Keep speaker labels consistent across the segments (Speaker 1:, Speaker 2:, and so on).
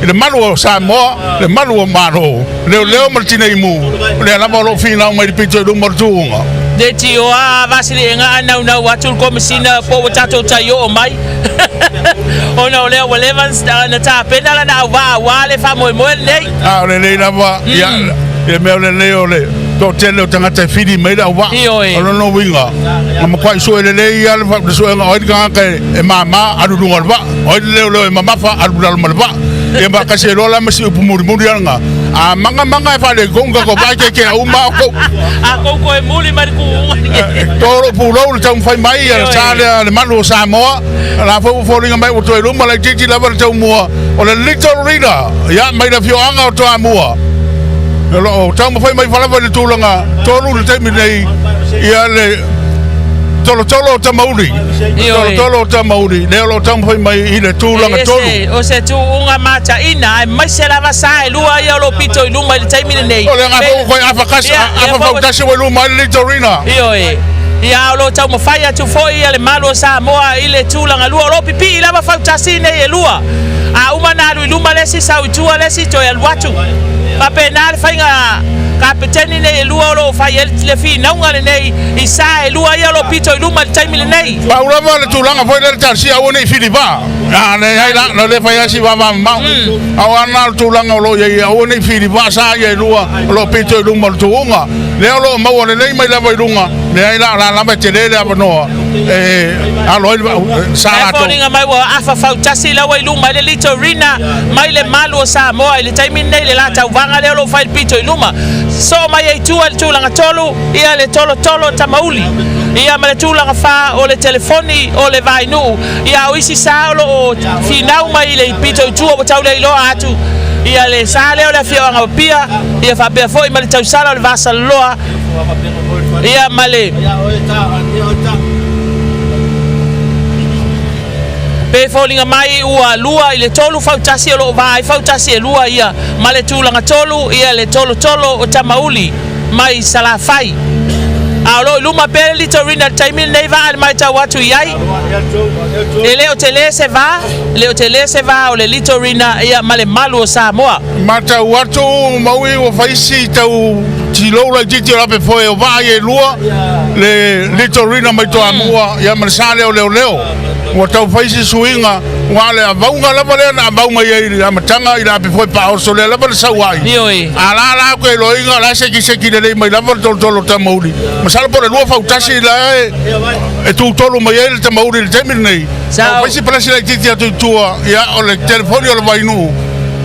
Speaker 1: I le malu o Samoa, le malu o Malo, leoleo ma le tineimu, o lea lava o lo o finau mai i le pito i luma o le tuuga.
Speaker 2: Leitioa a Vasiliega a naunau atu le Komesina po ua tatou tai oo mai ona o lea ua leva na tapena lana auvaa aua le faamoemoe lenei.
Speaker 1: A o lelei lava, ia, i le mea o lelei o le toatele o tagata e fili mai le auvaa.
Speaker 2: Ioe.
Speaker 1: O lona uiga, na matuai sue lelei lava le suega o ai le tagata e mama alu i luga o le vaa. O ai le leoleo e mamafa alu i lalo ma le vaa. Ia faatasi ai loa la ma si upu mulimuli lea lena. A maga maga e faaletonu tatou vaa e kekea uma lava outou.
Speaker 2: A tou toe muli mai le tuuga
Speaker 1: E to lou pulou i le taumafai mai a le sa lea a le malu o Samoa. O la foi ua foliga mai ua toe luma laitiiti lava le taumua o le Little Leader, ia, mai le afioaga o Toamua. O lo o taumafai mai lava i le tulaga tolu i le taimi nei, ia le tolotolo o Tamauli.
Speaker 2: Ioe.
Speaker 1: Tolotolo o Tamauli, lea o lo o taumafai mai i le tulaga
Speaker 2: E
Speaker 1: tolu.
Speaker 2: ese o se tuuga mataina, aemaise lava sa e lua ia o lo o pito i luma i le taimi lenei.
Speaker 1: O le agaga foi ua toe afa kasi,
Speaker 2: Ia,
Speaker 1: afa
Speaker 2: ia foi ua-
Speaker 1: fautasi ua i luma ai le Litorina.
Speaker 2: Ioe. Ia, o lo o taumafai atu foi ia le malu o Samoa i le tulaga lua. O lo o pipii lava fautasi nei e lua. A uma ona alu i luma le isi, sau i tua le isi, toe alu atu. Faapena le faiga kapeteni nei e lua o lo o fai ai le finauga lenei i sa e lua ia o lo o pito i luma i le taimi lenei.
Speaker 1: Pau lava le tulaga foi lea le talosia aua ne i fili vaa. A leai la, o lea e fai lava si vavamamao. A o a na o le tulaga o lo o i ai, aua ne i fili vaa sa ia e lua o lo o pito i luma o le tuuga. Lea o lo o maua lelei mai lava i luga, leai la, o la lava e tele le avanoa e alo ai le sa
Speaker 2: E
Speaker 1: latou.
Speaker 2: foliga mai ua afa fautasi la ua i luma ai le Litorina mai le malu o Samoa i le taimi lenei le la tauvaga lea o lo o fai le pito i luma. Soo mai ai i tua i le tulaga tolu ia le tolotolo Tamauli ia ma le tulaga fa o le telefoni o le Vainuu ia o isi sa o lo o finau mai i le pito i tua ua tau le iloa atu ia le sa lea o le afioaga o Apia ia faapea foi ma le tausala o le Vasaloloa ia ma le Pe foliga mai ua lua i le tolu fautasi o lo o va ai fautasi e lua ia ma le tulaga tolu ia le tolotolo o Tamauli mai Salafai. A o lo o i luma pea le Litorina i le taimi lenei vaa i le matau atu i ai. E le o tele se va, e le o tele se va o le Litorina ia ma le malu o Samoa.
Speaker 1: Matau atu Maui ua fai si tau tilou laitiiti o lape foe o vaa ia e lua le Litorina mai Toamua ia ma le sa lea o Leoleo. Ua tau fai si suiga ua le avauga lava lea na avau mai ai i le amataga i le ape foe paoso lea lava le sau ai.
Speaker 2: Ioe.
Speaker 1: A la la ke loiga la seki seki lelei mai lava le tolotolo o Tamauli. Masalo po o le lua fautasi la e e tutolu mai ai le Tamauli i le taimi lenei.
Speaker 2: Sau.
Speaker 1: Ua fai si palasi laitiiti atu i tua ia o le telefoni o le Vainuu.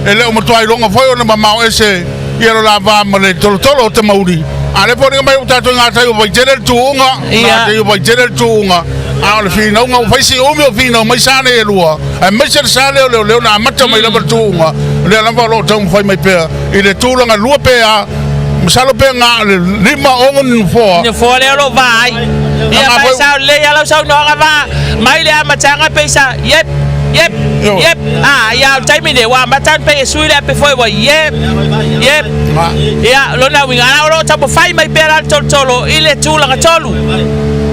Speaker 1: E le o matua iloga foi ona mamao ese ia lo la va ma le tolotolo o Tamauli. A lea foliga mai ua tatou i gatai o Vaitele le tuuga, gatai o Vaitele le tuuga, a o le finauga ua fai si umi o finau mai sa nei e lua, aemaise le sa lea o leoleo na amata mai lava le tuuga, lea lava o lo o taumafai mai pea i le tulaga lua pe a, masalo pe na o le lima ono ni nofoa.
Speaker 2: Nofoa lea o lo o va ai. Ia, ma e sao lelei lava lau saunoaga va mai le amataga pei sa yep, yep, yep. A, ia, o le taimi lenei ua amata ona pei e sui le ape foi ua yep, yep. Ia, lona uiga, a o lo o taumafai mai pea la le tolotolo i le tulaga tolu.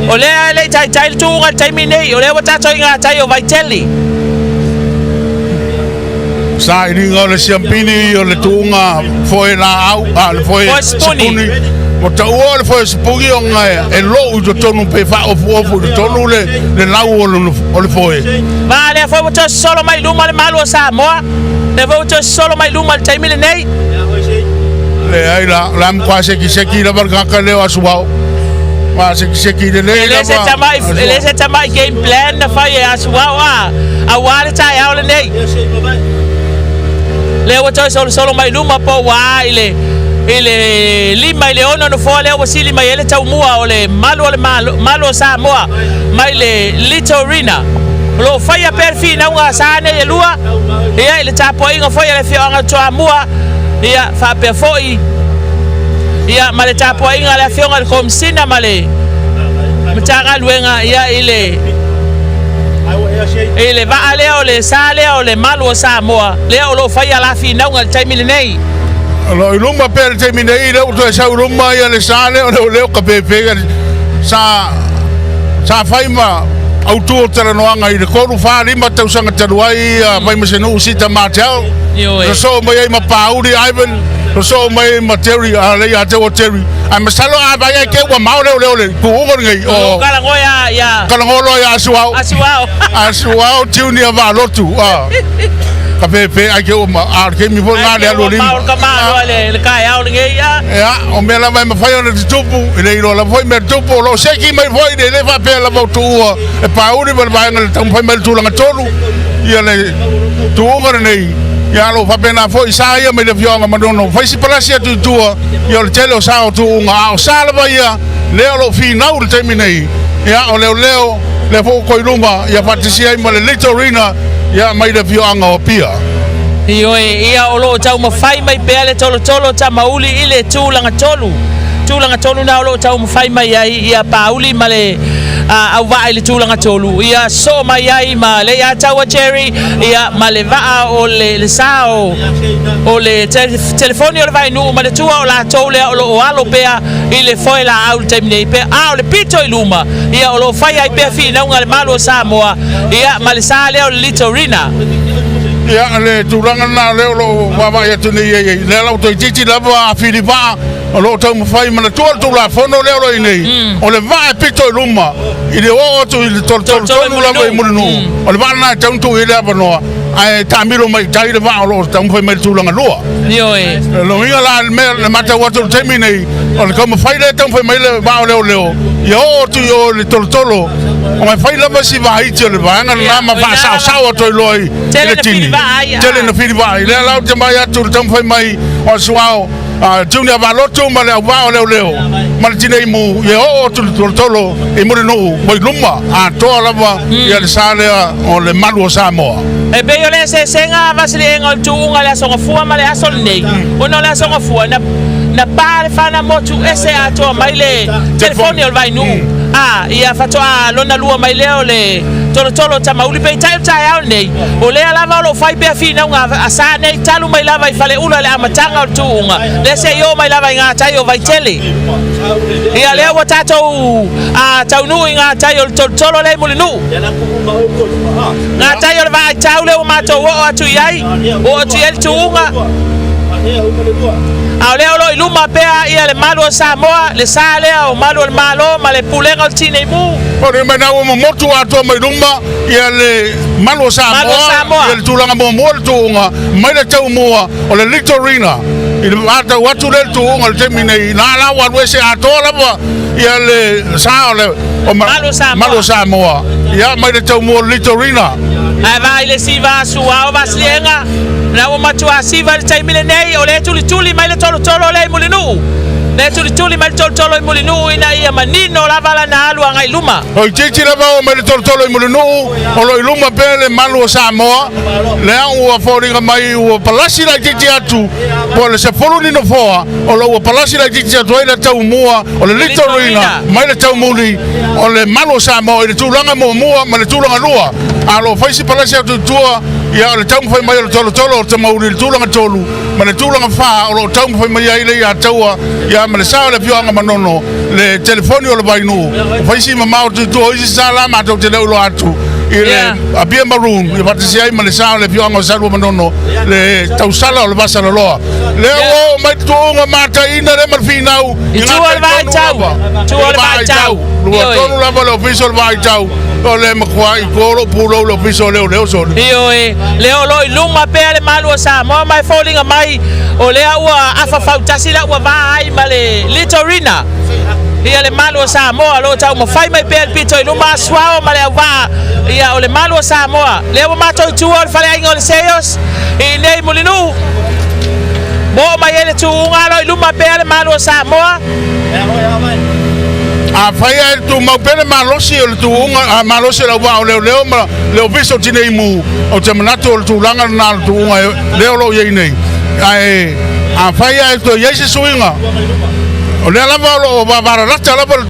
Speaker 2: O lea e le i taitai le tuuga i le taimi lenei, o lea ua tatou i gatai o Vaitele.
Speaker 1: Sailiga o le siampini o le tuuga foe laau, a le foe sipuni. Ua taua o le foe sipuni ona e lou i totonu pe faaofuofu i totonu le, le lau o le, o le foe.
Speaker 2: Ma lea foi ua toe sosolo mai luma le malu o Samoa. Lea foi ua toe sosolo mai luma i le taimi lenei.
Speaker 1: Leai la, o le a matua sekiseki lava le tagata lea o Asuao. Ma sekiseki lelei
Speaker 2: E le se
Speaker 1: lava.
Speaker 2: tamai, e le se tamai game plan na fai e Asuao a, aua le taeao lenei. Lea ua toe solosolo mai luma po ua a i le i le lima i le ono nofoa lea ua sili mai ai le taumua o le malu o le malo, malu o Samoa mai le Litorina. O lo o faia pea le finauga a sa nei e lua, ia i le tapuaiga foi a le afioaga o Toamua, ia faapea foi ia ma le tapuaiga a le afioga i le Komesina ma le Matagaluega ia i le i le vaa lea o le sa lea o le malu o Samoa lea o lo o faia la finauga i le taimi lenei.
Speaker 1: O lo o i luma pea i le taimi nei, lea ua toe sau i luma ia le sa lea o leoleo ka pēpē sa sa fai ma autu o talanoaga i le 3, 4, 5 tausaga talu ai Vaimasenuu Sita Martell.
Speaker 2: Ioe.
Speaker 1: Sosoo mai ai ma Pauli Ivan, sosoo mai ai ma Terry, a le ia te ua Terry. Ae masalo a vaai ai ke ua mao leo le tuuga lenei o
Speaker 2: Kalagoa ia ia
Speaker 1: Kalagolo ia Asuao.
Speaker 2: Asuao.
Speaker 1: Asuao Junior Valotu. Ah. Ka pe pe ai ke ua ma a ke mi fo nga le alu lima.
Speaker 2: Mao ka malo le taeao lenei ia.
Speaker 1: Ia, o mea lava e mafai ona tutupu, e le iloa lava foi mea tutupu, o lo o seki mai foi le le faapea lava o tuua e Pauli ma le vaega le taumafai mai le tulaga tolu, ia le tuuga lenei, ia o lo o faapena foi sa ia mai le afioaga Manono, fai si palasi atu i tua, ia o le tele o sa o tuuga, a o sa lava ia, lea o lo o finau i le taimi nei, ia o leoleo, lea foi ua toe i luma, ia faatasi ai ma le Litorina, ia mai le afioaga o Apia.
Speaker 2: Ioe, ia o lo o taumafai mai pea le tolotolo Tamauli i le tulaga tolu. Tulaga tolu na o lo o taumafai mai ai ia Pauli ma le auvaa i le tulaga tolu. Ia soo mai ai ma le Ataua Jerry, ia ma le vaa o le sa o le telefoni o le Vainuu ma le tua o latou lea o lo o alo pea i le foe laau i le taimi nei pea. A o le pito i luma, ia o lo o fai ai pea finauga a le Malo o Samoa, ia ma le sa lea o le Litorina.
Speaker 1: Ia, le tulaga lena lea o lo o vaavaai atu nei ai, lea la ua toeitiiti lava a fili vaa o lo o taumafai manatua le Tulafono lea o lo o i nei, o le vaa e pito i luma i le oo atu i le tolotolo tonu lava i Mulinuu, o le vaa lena e tatau ona tuu i ai le avanoa, ae taamilo mai i tai le vaa o lo o taumafai mai i le tulaga lua.
Speaker 2: Ioe.
Speaker 1: O lona uiga la, le mea le matau atu i le taimi nei, o le taumafai lea e taumafai mai le vaa o leoleo, ia oo atu i o i le tolotolo, ona e fai lava si vaiti o le vaega lena ma faasaosao atu ai loa i le tini. Tele na fili vaa ai. Lea la ou te vaai atu i le taumafai mai o Asuao, Junior Valotu ma le auvaa o leoleo ma le tinei mu, ia oo atu i le tolotolo i Mulinuu mai luma atoa lava ia le sa lea o le malu o Samoa.
Speaker 2: E pei o le eseesega vasiliega o le tuuga i le Aso Gafua ma le aso lenei, ona o le Aso Gafua na pa le fana motu ese atoa mai le telefoni o le Vainuu, a ia faatoa lona lua mai lea o le tolotolo o Tamauli. Peitai o le taeao lenei, o lea lava o lo o fai pea finauga a sa nei talu mai lava i Faleula i le amataga o le tuuga, lea se i oo mai lava i gatai o Vaitele. Ia lea ua tatou taunuu i gatai o le tolotolo lea i Mulinuu. Gatai o le Vaaitau lea ua matou oo atu i ai, oo atu i ai le tuuga. A o lea o lo o i luma pea ia le malu o Samoa, le sa lea o malu o le Malo ma le pulega o le Tinei Mu.
Speaker 1: O le mea ua momotu atoa mai luma ia le malu o Samoa, ia le tulaga muamua le tuuga mai le taumua o le Litorina i le vatau atu lea le tuuga i le taimi nei, na la ua alu ese atoa lava ia le sa o le malu o Samoa ia mai le taumua o le Litorina.
Speaker 2: Ae vaai le siva a Suao Vasiliega, na ua matua siva i le taimi lenei, o lea e tulituli mai le tolotolo lea i Mulinuu, lea e tulituli mai le tolotolo i Mulinuu ina ia manino lava lana alu agai luma.
Speaker 1: O itiiti lava o mai le tolotolo i Mulinuu, o lo o i luma pea le malu o Samoa, lea ua foliga mai ua palasi laitiiti atu, po o le 10 ni nofoa, o lo o ua palasi laitiiti atu ai le taumua o le Litorina mai le taumuli o le malu o Samoa i le tulaga muamua ma le tulaga lua. A o lo o fai si palasi atu i tua, ia o le taumafai mai o le tolotolo o Tamauli i le tulaga tolu ma le tulaga fa o lo o taumafai mai ai le Iataua, ia ma le sa o le afioaga Manono, le telefoni o le Vainuu, o fai si mamao atu i tua o isi sa la matou te le o iloa atu i le Apia Maroon, ia faatasi ai ma le sa o le afioaga o Salua Manono, le tausala o le Vasaloloa. Lea ua oo mai le tuuga mataina lea ma le finau
Speaker 2: i tua o le Vaaitau, tua o le Vaaitau,
Speaker 1: lua tonu lava le ofisa o le Vaaitau, o le matua i tua o lou pulou le ofisa o leoleo soli.
Speaker 2: Ioe, lea o lo o i luma pea le malu o Samoa ma e foliga mai o lea ua afa fautasi la ua va ai ma le Litorina. Ia le malu o Samoa o lo o taumafai mai pea le pito i luma a Suao ma le auvaa ia o le malu o Samoa. Lea ua matou i tua o le faleaiga o le Seios i inei i Mulinuu. Ua oo mai ai le tuuga o lo o i luma pea le malu o Samoa.
Speaker 1: Afai ae tumau pea le malosi o le tuuga, malosi o le auvaa o leoleo ma le Ofisa o Tinei Mu, ou te manatu o le tulaga lena o le tuuga lea o lo o i ai nei. Ae afai ae toe i ai se suiga, o lea lava o lo o vavalalata lava le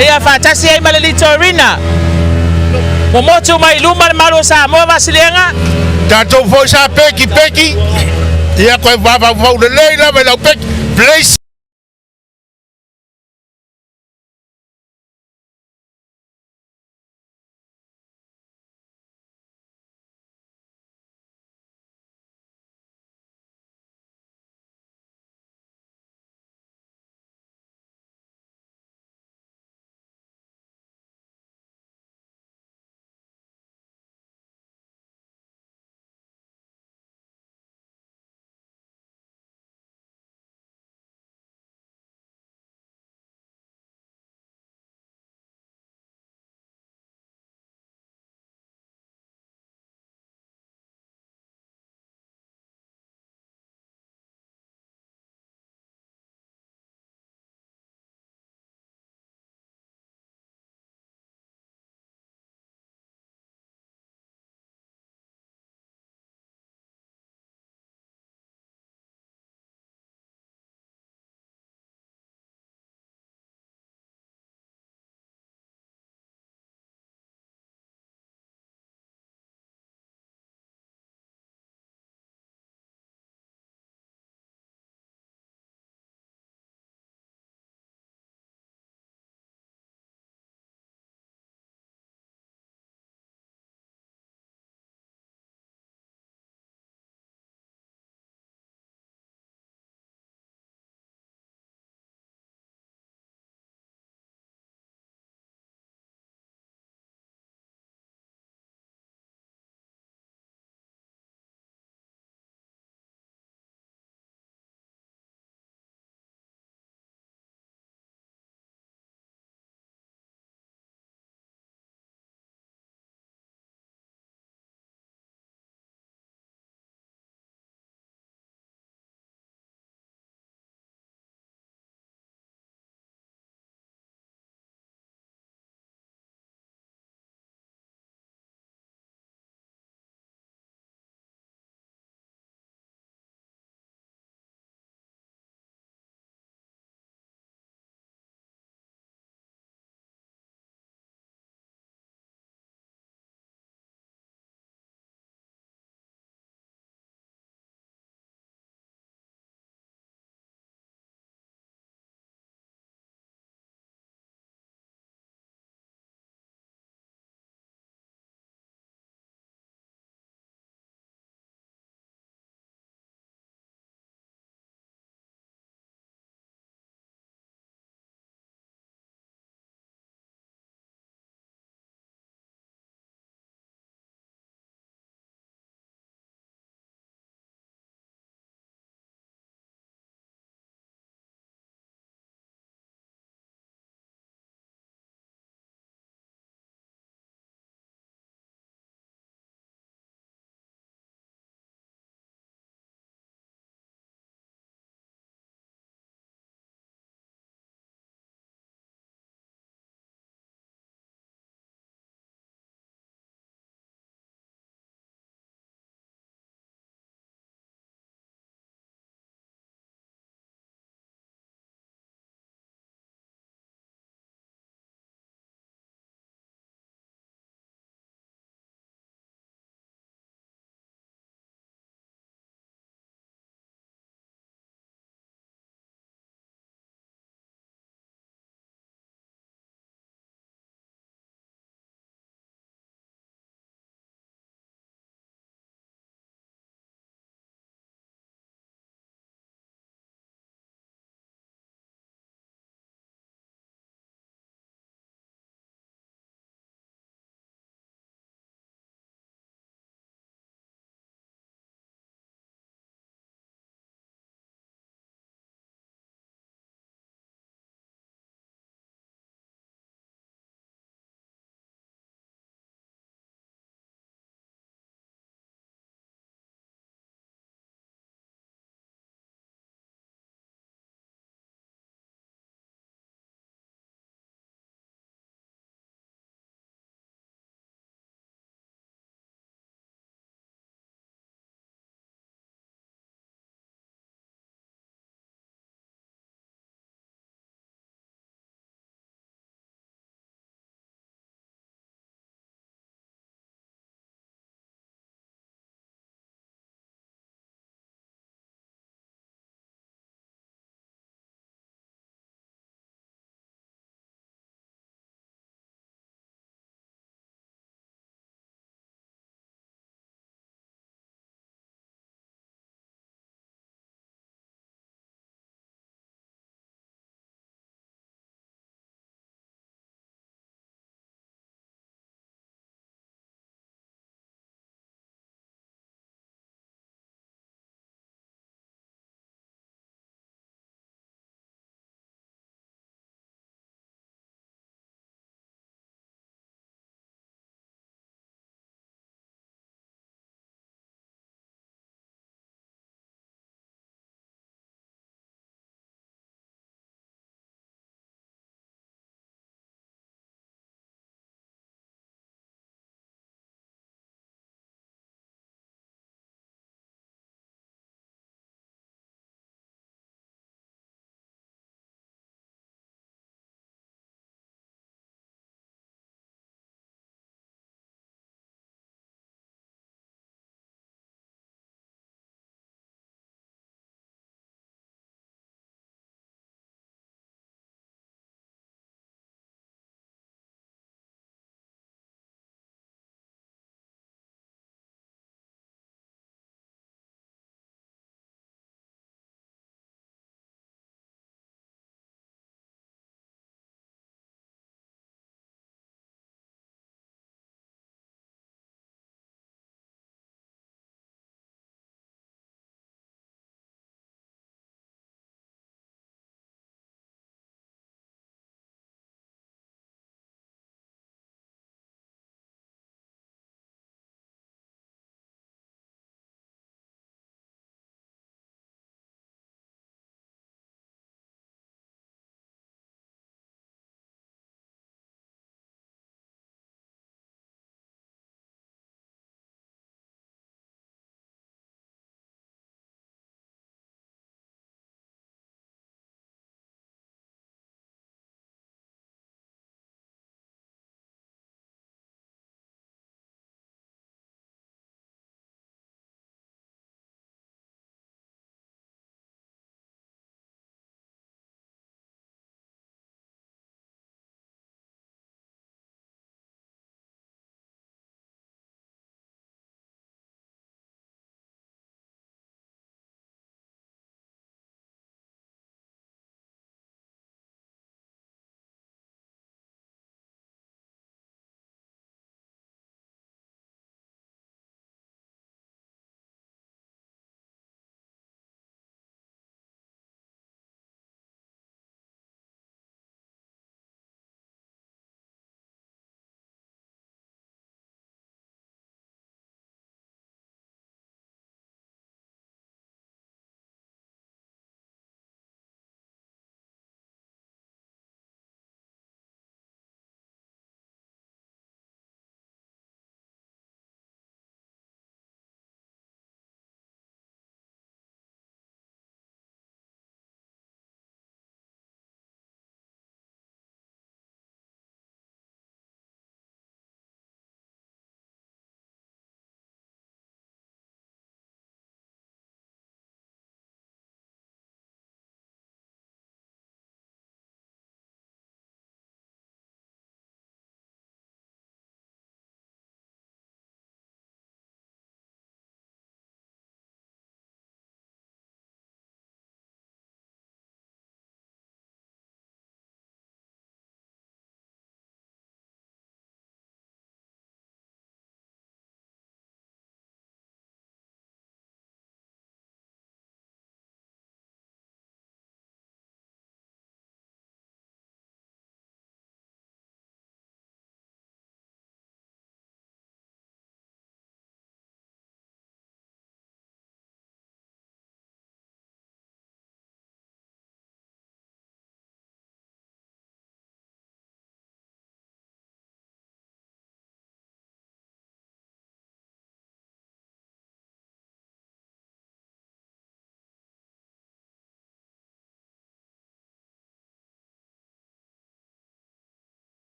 Speaker 2: Ia faatasi ai ma le Litorina. Momotu mai i luma le malu o Samoa Vaasiliega.
Speaker 1: Tatou foi sa peki peki, ia koe vaavauvau lelei lava i lau peki. Place.